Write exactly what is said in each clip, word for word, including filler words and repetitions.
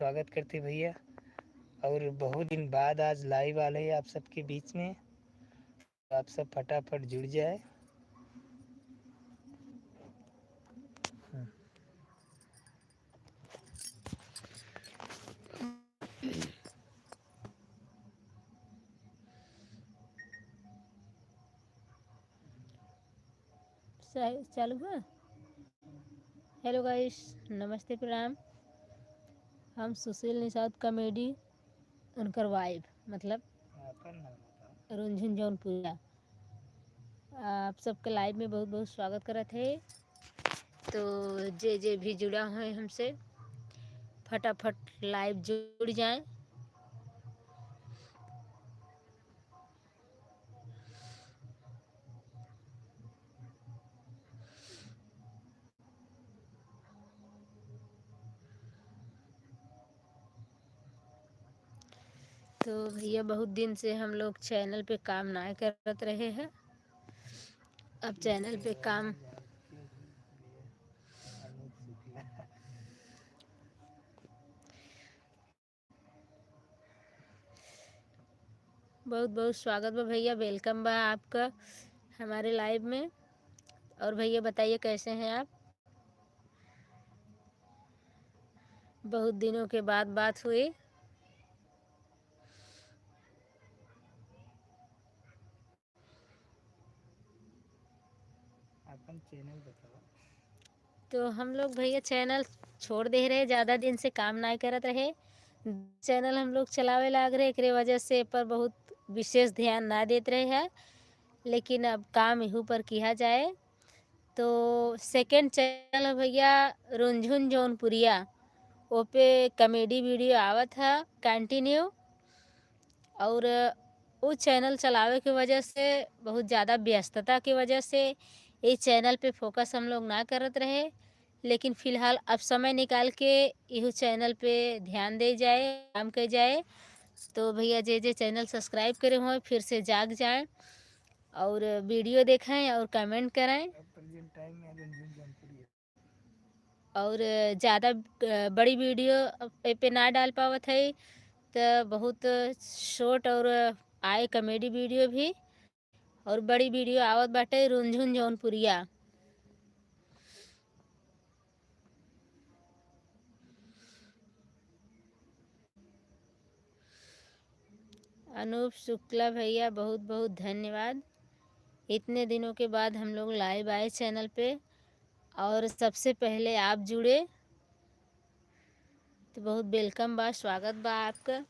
स्वागत करते भैया। और बहुत दिन बाद आज live आले आप सबके बीच में, तो आप सब फटाफट जुड़ जाए। हम्म। चा-, चालू बा? Hello guys, नमस्ते, प्रणाम। हम सुशील निषाद comedy, उनकर wife, मतलब अपन नाम बताओ। रुनझुन जौनपुरिया। आप सबके live में बहुत बहुत स्वागत करत है। तो जे जे भी जुड़ा है हमसे, फटाफट live जुड़ जाएं। तो भैया, बहुत दिन से हम लोग channel पे काम ना करत रहे हैं। अब channel पे काम बहुत बहुत स्वागत बा भैया, welcome बा आपका हमारे live में। और भैया, बताइए, कैसे हैं आप? बहुत दिनों के बाद बात हुई। अपन channel बताओ। तो हम लोग भैया channel छोड़ दे रहे, ज़्यादा दिन से काम नाय करत रहे। Channel हम लोग चलावे लाग रहे, एकरे वजह से ए पर बहुत विशेष ध्यान ना देत रहे हैं, लेकिन अब काम एहू पर किया जाए। तो second channel है भैया रुनझुन जौनपुरिया, ओ पे comedy video आवत है continue। और उ channel चलावे के वजह से, बहुत ज़्यादा व्यस्तता के वजह से ये channel पे focus हम लोग ना करत रहे, लेकिन फिलहाल अब समय निकाल के इहू channel पे ध्यान दे जाए, काम के जाए। तो भैया, जे जे channel subscribe करे होए, फिर से जाग जाएं और video देखें और comment करें। Present time में रुनझुन जौनपुरिया। और ज़्यादा, अ, बड़ी video ए पे ना डाल पावत है, तो बहुत short और आए comedy video भी, और बड़ी video आवत बाटे रुनझुन जौनपुरिया। अनूप शुक्ला भैया, बहुत बहुत धन्यवाद। इतने दिनों के बाद हम लोग live आए channel पे और सबसे पहले आप जुड़े, तो बहुत welcome बा, स्वागत बा आपका।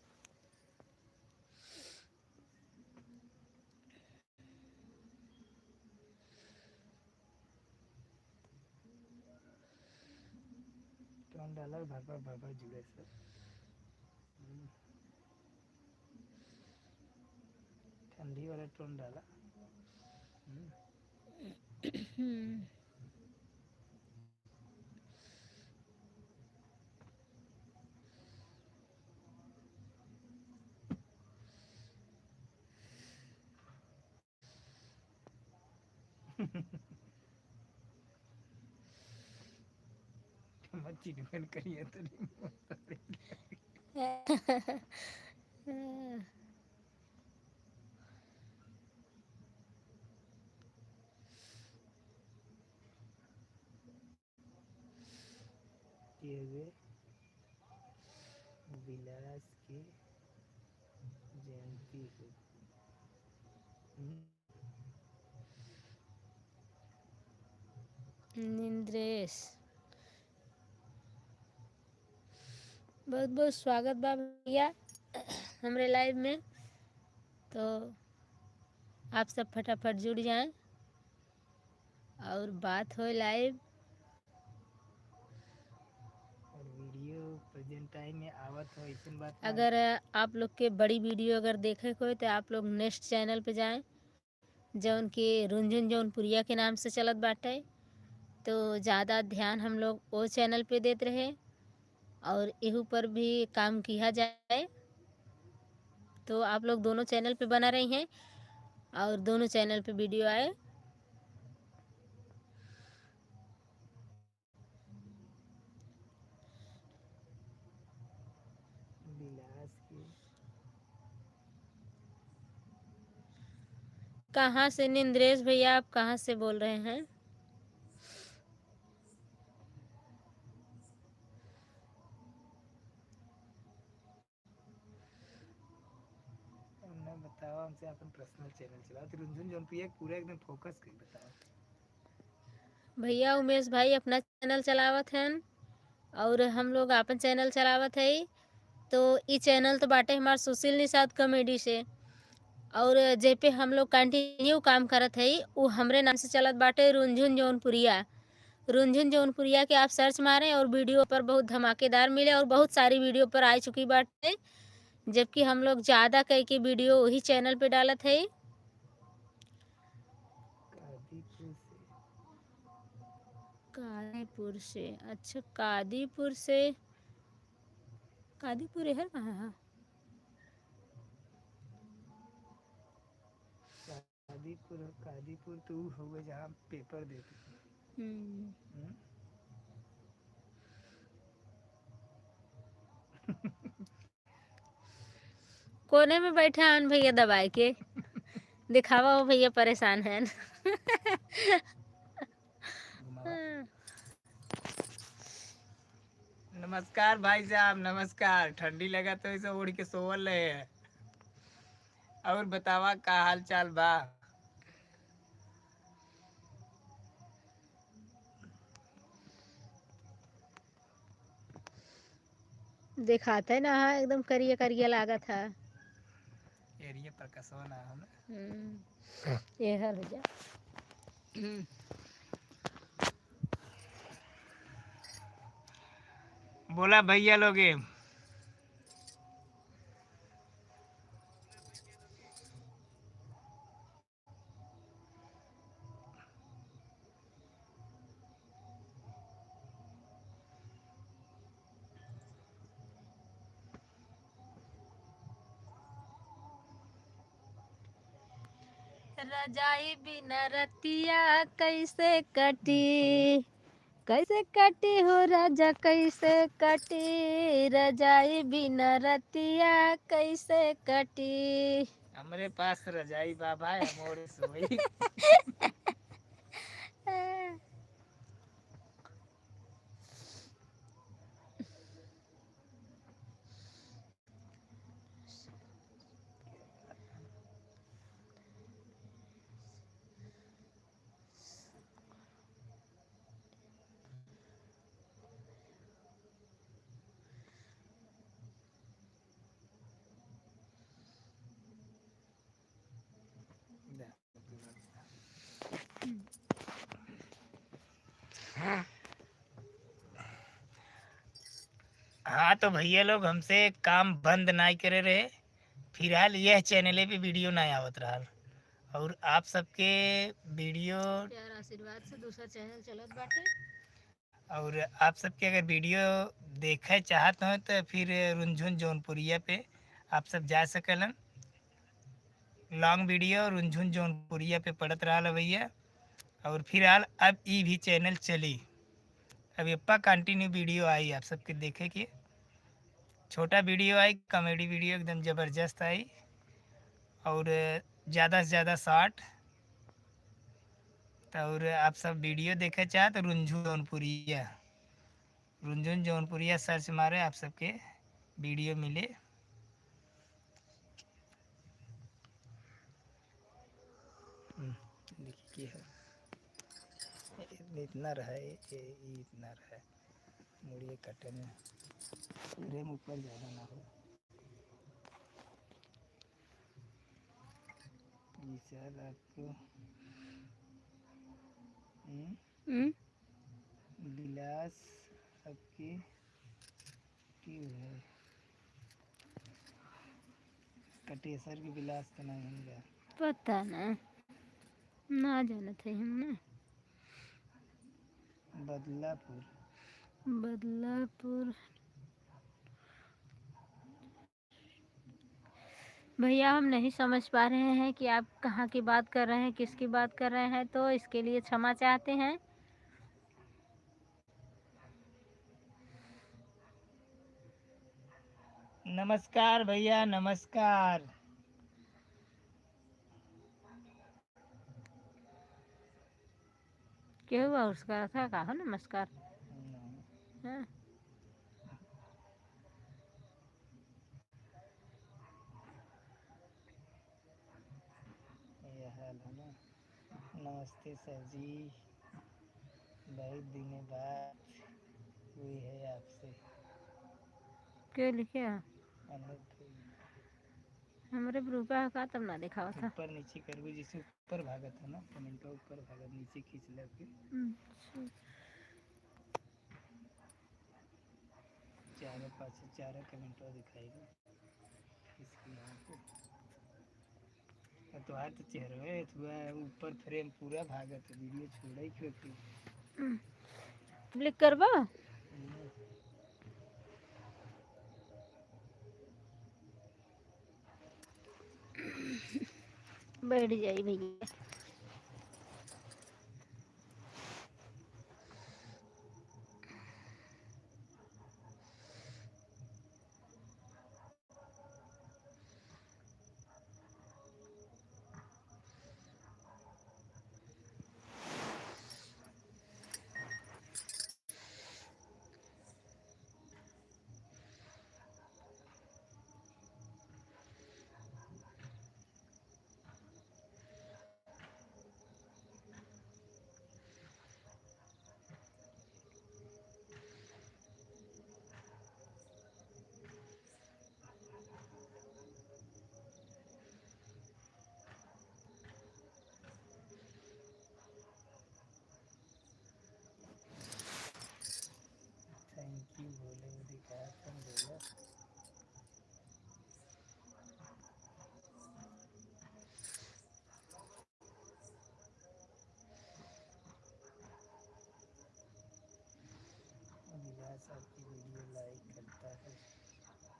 Tone डाला, भर भर भर भर जुड़े सब। हम्म। ठंडी वाला tone डाला। हम्म। मत चिढ़वन करिए तो नहीं। के हवे विलास के जयंती हो। हम्म। निंद्रेश, बहुत बहुत स्वागत बा भैया हमरे live में। तो आप सब फटाफट जुड़ जाएं और बात होए live। और video present time में आवत हो, ऐसन बात ना। अगर आप लोग के बड़ी video अगर देखे के होए, तो आप लोग next channel पे जाएं, जौन कि रुनझुन जौनपुरिया के नाम से चलत बाटे। तो ज़्यादा ध्यान हम लोग ओ channel पे देत रहे और एहू पर भी काम किया जाए। तो आप लोग दोनों channel पे बना रही हैं और दोनों channel पे video आए। कहाँ से निंद्रेश भैया, आप कहाँ से बोल रहे हैं? हमने बतावा, हमसे अपन personal channel चलाओ, तो रुनझुन जौनपुरिया के पूरा एकदम focus करी बतावा। भैया उमेश भाई अपना channel चलावत हन और हम लोग आपन channel चलावत हई। तो ई channel तो बाटे हमार सुशील निषाद comedy से, और जे पे हम लोग continue काम करत हई, उ हमरे नाम से चलत बाटे, रुनझुन जौनपुरिया। रुनझुन जौनपुरिया के आप search मारें और video पर बहुत धमाकेदार मिले, और बहुत सारी video पर आ चुकी बाटे, जबकि हम लोग ज़्यादा कह के video वही channel पे डालत हई। कादीपुर से। कादीपुर से, अच्छा, कादीपुर से। कादीपुर एहर कहाँ है? कादीपुर, कादीपुर तो ऊ हउवे जहाँ paper देते। हम्म। हम्म? कोने में बैठा हन भैया दबाए के। दिखावा हो भैया परेशान हन। घुमावा। नमस्कार भाई साहब, नमस्कार। ठंडी लगा तो ऐसे ओढ़ के सोवल रहे हैं। और बतावा का हाल चाल बा? देखात है ना, हाँ, एकदम करिया करिया लागत है। एरिया प्रकाशवा ना हम। हम्म, ये हर हो जा। हम्म। बोला भैया लोगे। रजाई बिना रतिया कैसे कटी, कैसे कटी हो राजा, कैसे कटी, रजाई बिना रतिया कैसे कटी। हमरे पास रजाई बा भाई, हम ओढ़े सोई। हाँ, तो भैया लोग हमसे काम बंद नाई करे रहे, फिलहाल यह चैनले पे वीडियो नाई आवत रहल। और आप सबके वीडियो प्यार आशीर्वाद से दूसरा चैनल चलत बाटे। और आप सबके अगर वीडियो देखे चाहत हो तो फिर रुनझुन जौनपुरिया पे आप सब जा सकेलन। लॉन्ग वीडियो रुनझुन जौनपुरिया पे पड़त रहल है भैया। और फिलहाल अब ई भी चैनल चली, अब एप्पा कंटिन्यू वीडियो आई आप सबके देखे के। छोटा वीडियो आई, कॉमेडी वीडियो एकदम जबरदस्त आई, और ज़्यादा से ज़्यादा शॉर्ट। तो और आप सब वीडियो देखे चाहे तो रुनझुन जौनपुरिया, रुनझुन जौनपुरिया सर्च मारे, आप सबके वीडियो मिले। हम्म, देखिए की है, इतना रहा है, ये, ये इतना रहा है, मुड़िए कटे में, फ्रेम ऊपर ज़्यादा ना हो। ये शायद आपको, हम्म? हम्म? विलास आपकी की है? कटेसर की विलास तो नहीं है। पता ना, ना जानत है हम ना। बदलापुर। बदलापुर। भैया, हम नहीं समझ पा रहे हैं कि आप कहाँ की बात कर रहे हैं, किसकी बात कर रहे हैं, तो इसके लिए क्षमा चाहते हैं। नमस्कार भैया, नमस्कार। केहू और से करत है का हो नमस्कार? नहीं। हाँ। ये हाल है ना। नमस्ते सर जी, बहुत दिनों बाद हुई है आपसे। के लिखे है? अमित। हमरे ग्रुपा है का, तब ना देखावत है। ऊपर नीचे करबू, जैसे ऊपर भागत है ना, कमेंटवा ऊपर भागत, नीचे खींच ले फिर। अच्छा। चारों पाछे चारों कमेंटवा दिखाई दे। इसकी यहाँ पे। अब तो आज तो चेहरे थोड़ा ऊपर फ्रेम पूरा भागत है, वीडियो छोड़ा ही क्यों फिर? हम्म। क्लिक करबा? हम्म। बैठ जाई भैया। Thank you बोले, अधिकार तुम बोलो। विलास आपकी वीडियो लाइक करता है।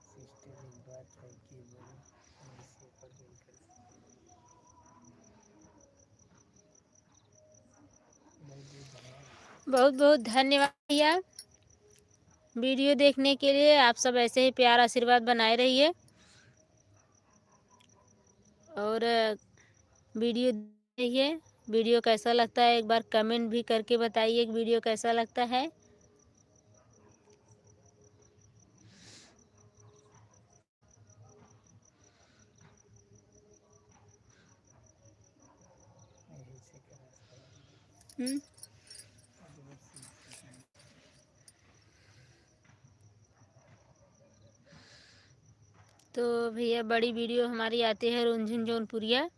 सिस्टर, एक बात है कि बोलो, हम इसे पर मिलकर बहुत बहुत धन्यवाद भैया वीडियो देखने के लिए। आप सब ऐसे ही प्यार आशीर्वाद बनाए रहिए और वीडियो देखिए। वीडियो कैसा लगता है एक बार कमेंट भी करके बताइए कि वीडियो कैसा लगता है। हम्म। तो भैया बड़ी वीडियो हमारी आती है रुनझुन जौनपुरिया।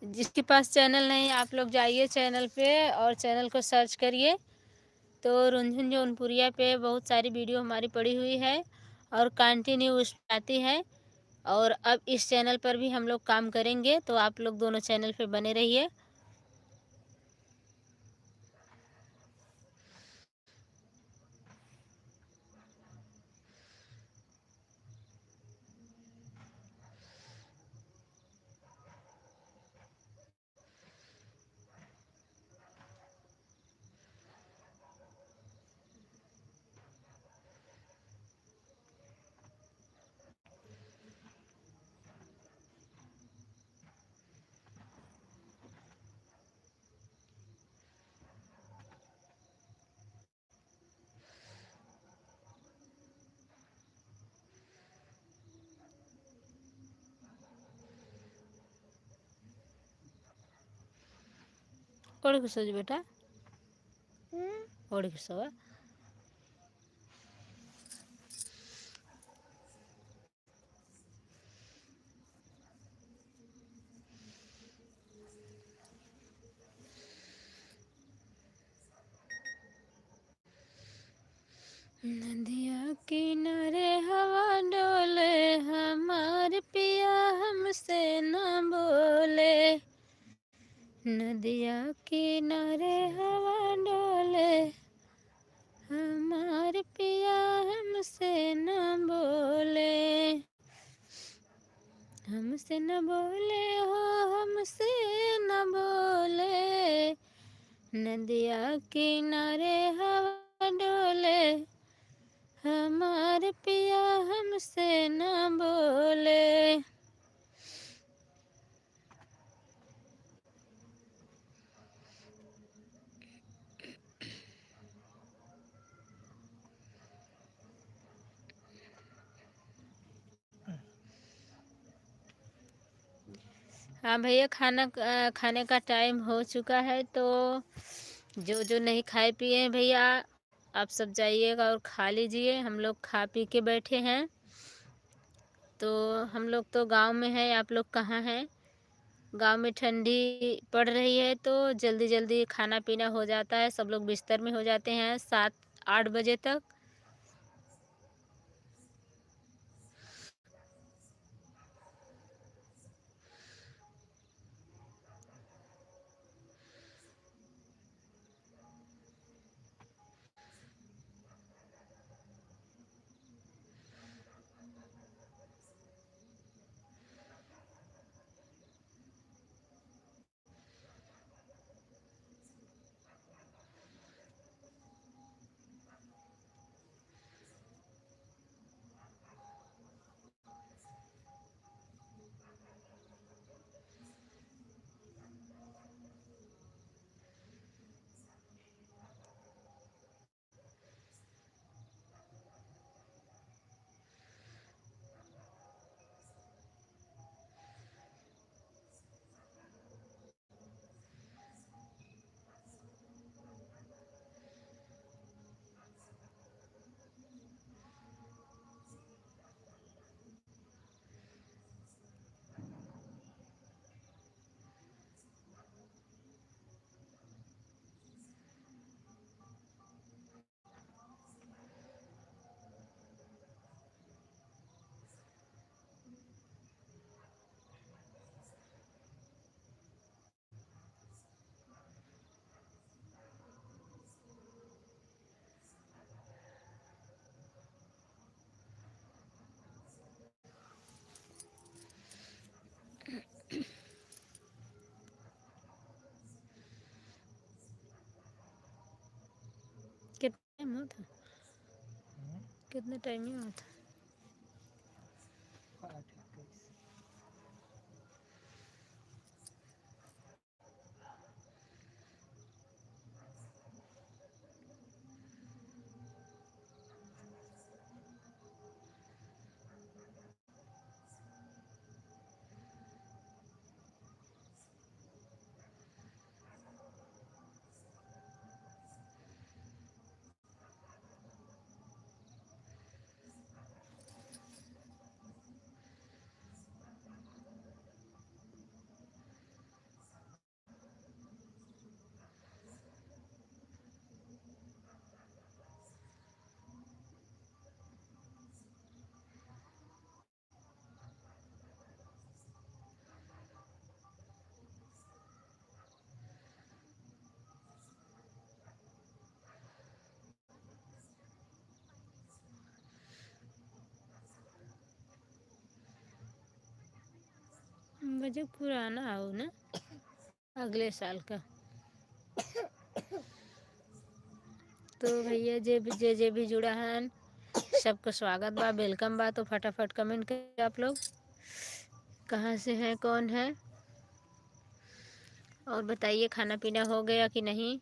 जिसके पास चैनल नहीं आप लोग जाइए चैनल पे और चैनल को सर्च करिए। तो रुनझुन जौनपुरिया पे बहुत सारी वीडियो हमारी पड़ी हुई है और कंटिन्यू उस पे आती है। और अब इस चैनल पर भी हम लोग काम करेंगे, तो आप लोग दोनों चैनल पे बने रहिए। ओढ़ के सो जा बेटा। हम्म। ओढ़ के सो। नदिया किनारे हवा डोले, हमार पिया हमसे ना बोले। नदिया किनारे हवा डोले, हमार पिया हमसे ना बोले। हमसे न बोले हो, हमसे न बोले। नदिया किनारे हवा डोले, हमार पिया हमसे हाँ भैया, खाना, अ, खाने का टाइम हो चुका है, तो जो जो नहीं खाए पिए हैं भैया, आप सब जाइएगा और खा लीजिए। हम लोग खा पी के बैठे हैं। तो हम लोग तो गांव में हैं, आप लोग कहाँ हैं? गांव में ठंडी पड़ रही है, तो जल्दी जल्दी खाना पीना हो जाता है, सब लोग बिस्तर में हो जाते हैं सात आठ बजे तक। कितना टाइम हुआ था? हम्म? कितना टाइम हुआ था? आठ इक्कीस। बजट पुराना हो ना, अगले साल का। तो भैया, जे भी, जे, जे भी जुड़ा है, सबको स्वागत बा, welcome बा। तो फटाफट comment करिए आप लोग, कहाँ से हैं, कौन है, और बताइए, खाना पीना हो गया कि नहीं?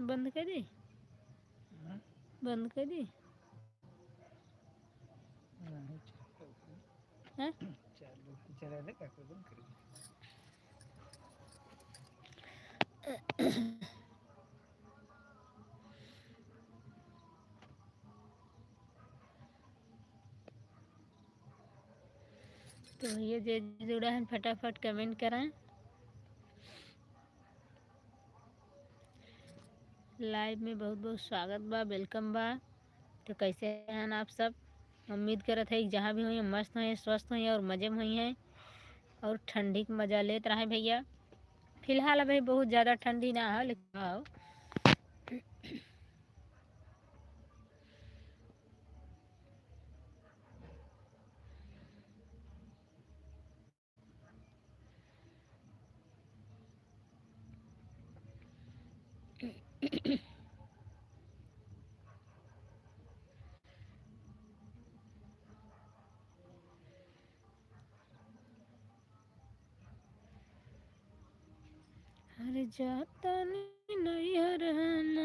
बंद कर दी? हाँ? बंद कर दी? नहीं, चालू है। हाँ? चालू है, चला दे, का करूँ, करूँ। तो ये जे जुड़ा है, फटाफट comment करें। Live में बहुत बहुत स्वागत बा, welcome बा। तो कैसे हैं आप सब? उम्मीद करत है कि जहाँ भी होइहैं, मस्त होइहैं, स्वस्थ होइहैं और मजे में होइहैं और ठंडी के मजा लेत रहें भैया। फिलहाल अभी बहुत ज़्यादा ठंडी ना हो, लेकिन हो। अरे जातानी नैहर हम,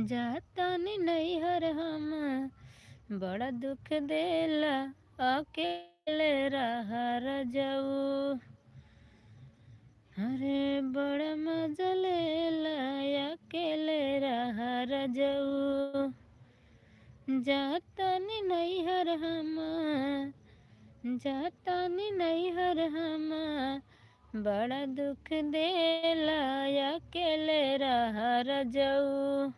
जातानी नैहर हम, बड़ा दुख देला अकेले रहा रजऊ। अरे बड़ा मजा लेला अकेले रहा रजऊ। जातानी नैहर हम, जातानी नैहर हम, बड़ा दुख देला अकेले रहा रजऊ।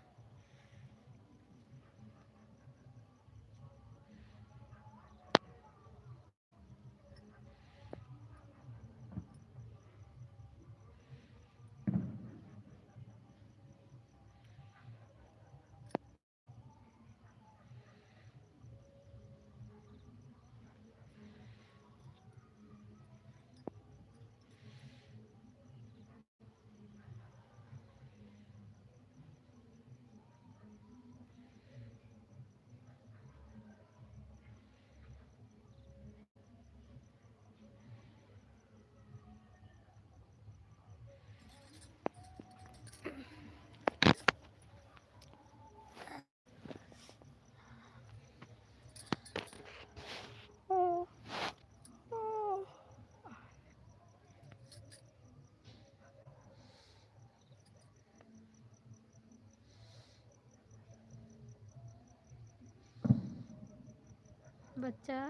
बच्चा,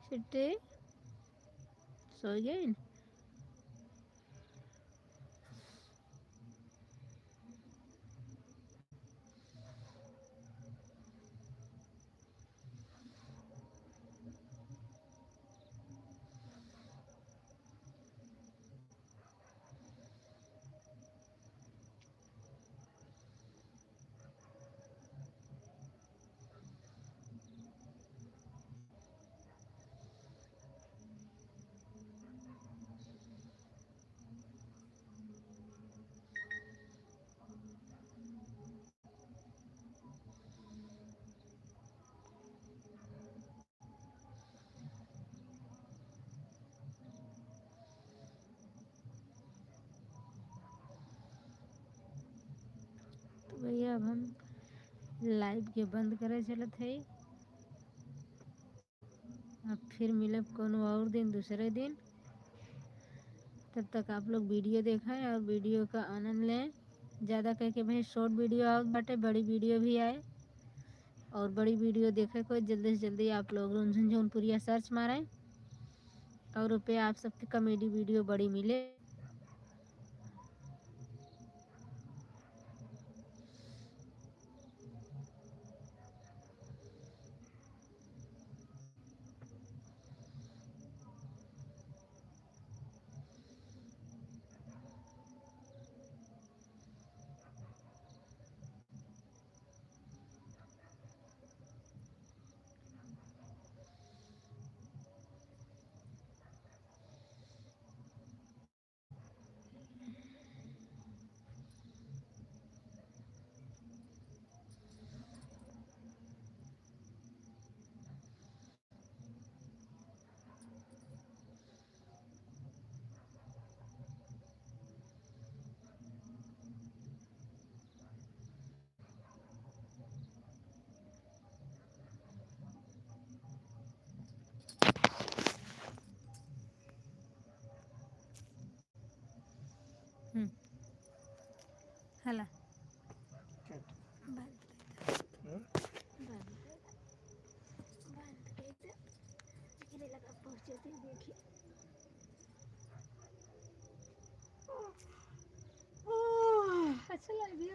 चिट्टी, सो गई? तो भैया, अब हम live के बंद करे चलत है। अब फिर मिलब कोनो और दिन, दूसरे दिन। तब तक आप लोग video देखें और video का आनंद लें। ज़्यादा करके भाई short video आवत बाटे, बड़ी video भी आए। और बड़ी video देखे को जल्दी से जल्दी आप लोग रुनझुन जौनपुरिया search मारें और उपे आप सबके comedy video बड़ी मिले। लगा पहुँचे थे, देखिए। अच्छा लग रही है।